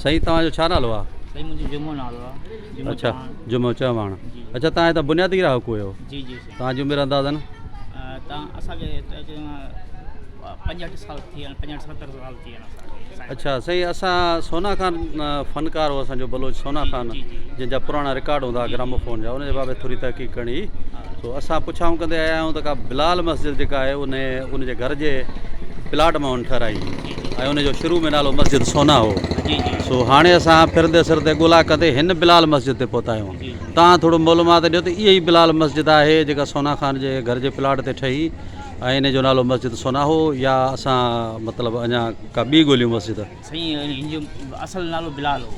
سائين توهان جو ڇا نالو آ؟ سائين منهنجو جمعو نالو آ. جمعو اڇا چوهاڻ. جمعو چوهاڻ. جي. اڇا توهان هتان بنيادي رهاڪو آهيو؟ جي جي سائين. توهان جي عمر اندازن؟ تان اسان کي تقريبن 65 سال ٿي ويا آهن 65 70 سال ٿي ويا آهن اسان کي سائين. اڇا سائين اسان سونا خان فنڪار هو اسان جو بلوچ سونا خان جي جي. جنهن جا پراڻا رڪارڊ هوندا هئا گراموفون جا ان جي بابت ٿوري تحقيق ڪرڻي هئي سو اسان پڇائون ڪندي آيا آهيون ته ڪا بلال مسجد جيڪا آهي ان ان جي گهر جي پلاٽ مان هن ٺهرائي ۽ ان جو شروع ۾ نالو مسجد سونا هو سو هاڻي اسان ڦرندي سرندي ڳولا ڪندي هن بلال مسجد تي پهتا آهيون تان ٿورو معلومات ڏيو ته اها ئي بلال مسجد آهي جيڪا سونا خان جي گهر جي پلاٽ تي ٺهي ۽ ان جو نالو مسجد سونا هو يا اسان مطلب اڃا ڪا ٻي ڳوليون مسجد. سائين هن جو اصل نالو بلال هو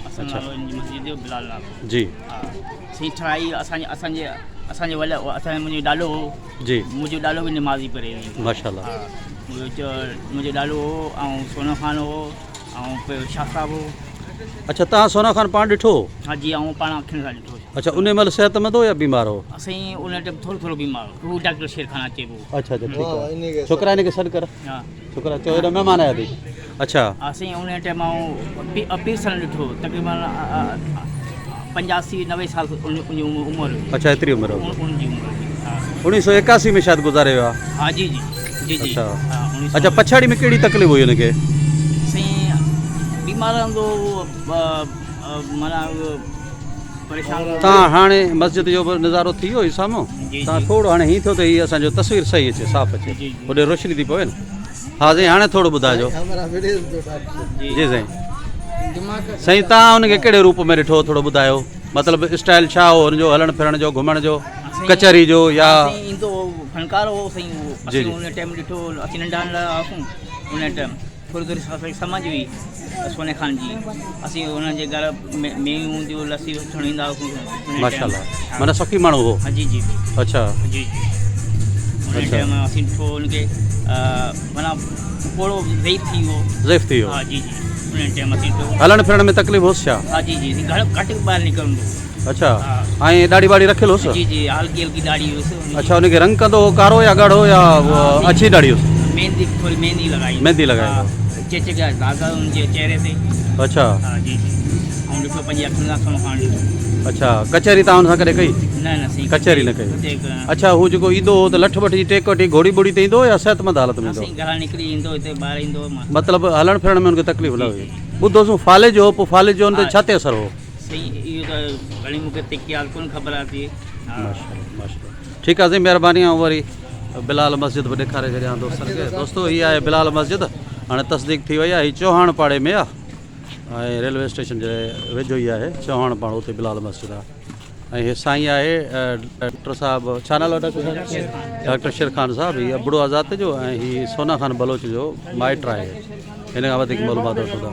اصل نالو هن جي مسجد جو بلال نالو هو جي ها سائين ٺهرائي اسان جي اسان جي اسان جي وڏا اسان جو منهنجو ڏاڏو هو جي منهنجو ڏاڏو به نمازي پڙهي هئي ماشاءالله ها منهنجو منهنجو ڏاڏو هو ۽ سونو خان هو ۽ پوء شاهه صاحب هو. اڇا تهان سونا خان پاڻ ڏٺو هو؟ ها جي آئون پاڻ اکين سان ڏٺو. اڇا انهي مهل صحت مند هو يا بيمار هو؟ سائين ان ٽائيم ٿورو ٿورو بيمار هو هو ڊاڪٽر شير خان چئبو هو. اڇا اڇا ٺيڪ آهي ڇوڪرا هن کي سڏ ڪر. ها. ڇوڪرا چئو هيڏا مهمان آيا اٿئي. اڇا. ها سائين انهي ٽائيم آئون پير سان ڏٺو تقريبن 85 90 سال ان جي عمر هئي. اڇا ايتري عمر هئي. ان جي عمر هئي ها. 1981 ۾ شايد گذاري ويو آهي. ها جي جي جي جي اڇا ها اڇا پڇاڙي ۾ ڪهڙي تڪليف هئي هن کي؟ سائين بيمار رهندو هو معنيٰ پريشان تان هاڻي مسجد جو به نظارو ٿي ويو هي سامهون تان ٿورو هاڻي هين ٿيو ته هي اسان جو تصوير صحيح اچي صاف اچي هوڏي روشني ٿي پوي نه ها سائين هاڻي ٿورو ٻڌائجو جي سائين سائين تان هن کي ڪهڙي روپ ۾ ڏٺو ٿورو ٻڌايو مطلب اسٽائل ڇا هو هن جو هلڻ ڦرڻ جو گهمڻ جو ڪچهري جو يا سائين ايندو هو فنڪار هو سائين هو اسين ان ٽائيم ڏٺو اسين ننڍا ننڍا هئاسون ان ٽائيم ٿوري ٿوري اسان کي سمجهه هئي سوني خان جي اسين انهن جي گهر ميون هونديون لسي وٺڻ ايندا هئاسون ماشاءالله معنی سخي ماڻهو هو ها جي جي اڇا جي جي ان ٽائيم اسين ڏٺو ان کي معنی پوڙهو ضعيف ٿي ويو ضعيف ٿي ويو ها جي جي ان ٽائيم اسين ڏٺو هلڻ ڦرڻ ۾ تڪليف هوس ڇا ها جي جي گهڻو گهٽ ٻاهر نڪرندو هو اڇا ۽ ڏاڙهي واڙهي رکيل هوس؟ جي جي هلڪي هلڪي ڏاڙهي هيس. اڇا ان کي رنگ ڪندو هو ڪارو يا ڳاڙهو يا اڇي ڏاڙهي هيس؟ ميندي ٿوري ميندي لڳائي. ميندي لڳائي. ها چيچڪ جا داغ ان جي چهري تي. اڇا. ها جي جي آئون ڏٺو پنهنجي اکين سان سونو خان ڏٺو. اڇا ڪچهري توهان ان سان ڪڏهن ڪئي؟ نه نه سائين ڪچهري نه ڪئي. اڇا هو جيڪو ايندو هو ته لٺ بٺ جي ٽيڪ وٺي گهوڙي ٻوڙي تي ايندو هو يا صحتمند حالت ۾ نه ايندو هو؟ سائين گهران نڪري ايندو هتي ٻاهر ايندو هو. مطلب هلڻ ڦرڻ ۾ ان کي تڪليف نه هئي. ٻڌوسون فالج هو پوء فالج جو ان تي ڇا تي اثر هو؟ سائين اهو ته گهڻي مون کي تحقيقات ڪونه خبر آ ٿي. ماشاءالله ماشاءالله ٺيڪ آ سائين مهرباني آئون وري بلال مسجد به ڏيکاري ڇڏيان دوستن کي دوستو هي آهي بلال مسجد هاڻي تصديق ٿي وئي آهي هي چوهاڻ پاڙي ۾ آ ۽ ريلوي اسٽيشن جي ويجهو ئي آهي چوهاڻ پاڙو اتي بلال مسجد آ ۽ هي سائين آهي ڊاڪٽر صاحب ڇا نالو ڊاڪٽر صاحب ڊاڪٽر شير خان صاحب هي ابڙو آزاد جو ۽ هي سونا خان بلوچ جو مائٽ آهي هن کان وڌيڪ معلومات وٺون ٿا.